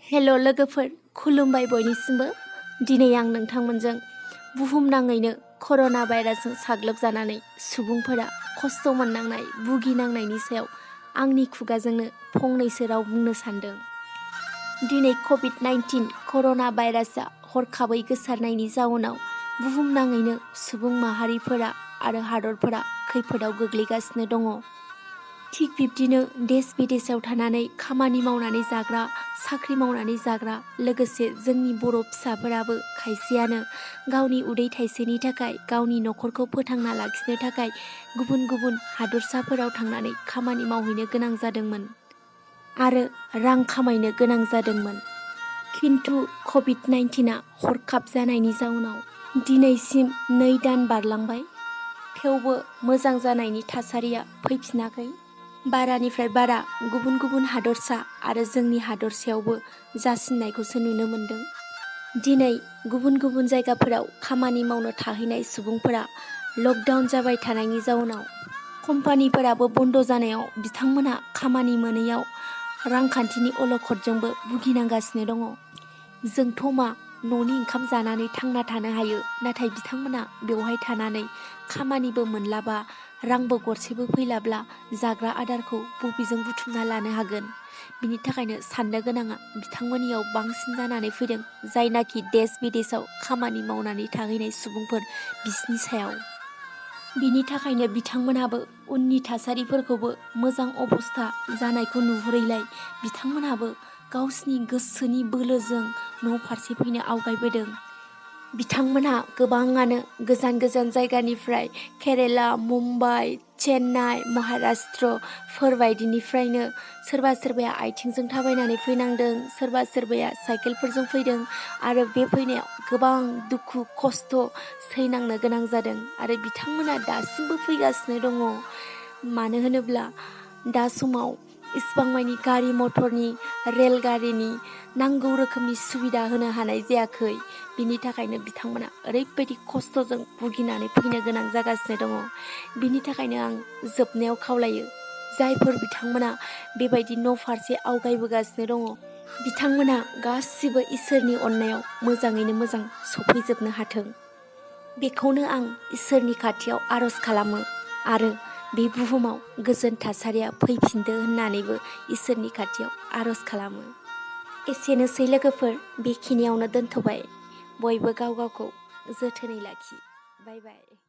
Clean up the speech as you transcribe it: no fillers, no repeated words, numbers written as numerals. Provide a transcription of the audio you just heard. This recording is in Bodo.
हेल' लोगोफोर, खुलुमबाय बयनिसिमबो। दिनै आं नोंथांमोनजों बुहुमनाङैनो कर'ना भाइरासजों साग्लोबजानानै सुबुंफोरा खस्थ' मोननांनाय, भुगिनांनायनि सायाव आंनि खुगाजोंनो फंनैसो राव बुंनो सानदों। दिनै कभिड-19 कर'ना भाइरासआ हरखाबै गोसारनायनि जाउनाव बुहुमनाङैनो सुबुं माहारिफोरा आरो हादरफोरा खैफोदाव गोग्लैगासिनो दङ। थिग बिब्दिनो देश बिदेशआव थानानै खामानि मावनानै जाग्रा, साख्रि मावनानै जाग्रा, लोगोसे जोंनि बर' फिसाफोराबो खायसेयानो गावनि उदै थाइसेनि थाखाय, गावनि न'खरखौ फोथांना लाखिनो थाखाय गुबुन गुबुन हादरसाफोराव थांनानै खामानि मावहैनो गोनां जादोंमोन आरो रां खामायनो गोनां जादोंमोन। खिन्थु कभिड-19आ हरखाब जानायनि जाउनाव दिनैसिम 2 दान बारलांबाय, थेवबो मोजां जानायनि थासारिया फैफिनाखै। बारानिफ्राय बारा गुबुन गुबुन हादरसा आरो जोंनि हादरसायावबो जासिननायखौसो नुनो मोनदों। दिनै गुबुन गुबुन जायगाफोराव खामानि मावनो थाहैनाय सुबुंफोरा लकडाउन जाबाय थानायनि जाउनाव कम्पानिफोराबो बन्द' जानायाव बिथांमोनहा खामानि मोनैयाव रांखान्थिनि अलखदजोंबो भुगिनांगासिनो दङ। जोंथ' मा न'नि ओंखाम जानानै थांना थानो हायो, नाथाय बिथांमोना बेवहाय थानानै खामानिबो मोनलाबा, रांबो गरसेबो फैलाब्ला जाग्रा आदारखौ बबेजों बुथुमना लानो हागोन। बिनि थाखायनो साननो गोनाङा बिथांमोननियाव बांसिन जानानै फैदों, जायनाखि देश बिदेशआव खामानि मावनानै थाहैनाय सुबुंफोर बिसिनि सायाव। बिनि थाखायनो बिथांमोनहाबो उननि थासारिफोरखौबो मोजां अबस्था जानायखौ नुहुरैलाय बिथांमोनहाबो गावसिनि गोसोनि बोलोजों न' फारसे फैनो आवगायबोदों। बिथांमोनहा गोबाङानो गोजान गोजान जायगानिफ्राय केरेला, मुम्बाइ, चेन्नाइ, महाराष्ट्रफोर बायदिनिफ्रायनो सोरबा सोरबाया आथिंजों थाबायनानै फैनांदों, सोरबा सोरबाया साइकेलफोरजों फैदों आरो बे फैनायाव गोबां दुखु खस्थ' सैनांनो गोनां जादों आरो बिथांमोना दासिमबो फैगासिनो दङ। मानो होनोब्ला दा समाव इसिबां मानि गारि मथरनि, रेलगारिनि नांगौ रोखोमनि सुबिदा होनो हानाय जायाखै। बिनि थाखायनो बिथांमोना ओरैबायदि खस्थ'जों भुगिनानै फैनो गोनां जागासिनो दङ। बिनि थाखायनो आं जोबनायाव खावलायो, जायफोर बिथांमोना बेबायदि न' फारसे आवगायबोगासिनो दङ, बिथांमोना गासिबो इसोरनि अननायाव मोजाङैनो मोजां सफैजोबनो हाथों। बेखौनो आं इसोरनि खाथियाव आर'ज खालामो आरो बे बुहुमाव गोजोन थासारिया फैफिनदो होननानैबो इसोरनि खाथियाव आर'ज खालामो। एसेनोसै लोगोफोर, बेखिनियावनो दोनथ'बाय। बयबो गाव गावखौ जोथोनै लाखि। बाय बाय।